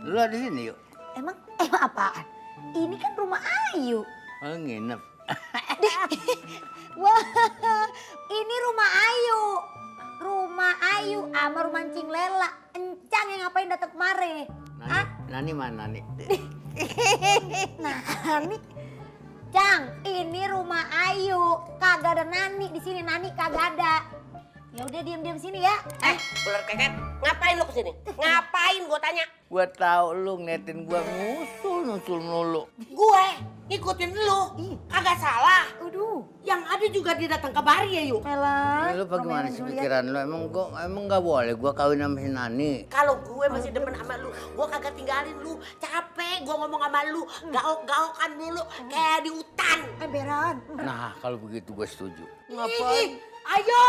Lu ada di sini yuk. Emang apaan? Ini kan rumah Ayu. Oh, nginep. Wah, ini rumah Ayu. Rumah Ayu sama rumah Cing Lela. Encang yang ngapain datang kemari? Nani mana Nani? Nani, Cang, ini rumah Ayu. Kagak ada Nani di sini. Nani kagak ada. Ya udah diam-diam sini ya. Ular keket, ngapain lu kesini? Ngapain gua tanya? Gua tahu lu ngeliatin gua ngusul mulu. Gue ngikutin lu, kagak salah. Aduh, Yang ada juga dia datang ke Bari ya yuk. Ella. Lu bagaimana sih pikiran lu? Emang nggak boleh gua kawin sama si Nani? Kalau gue masih demen sama lu, gue kagak tinggalin lu. Capek gue ngomong sama lu, gaok-gaokan mulu kayak di hutan. Emberan. Nah, kalau begitu gua setuju. Ngapain? Ayo.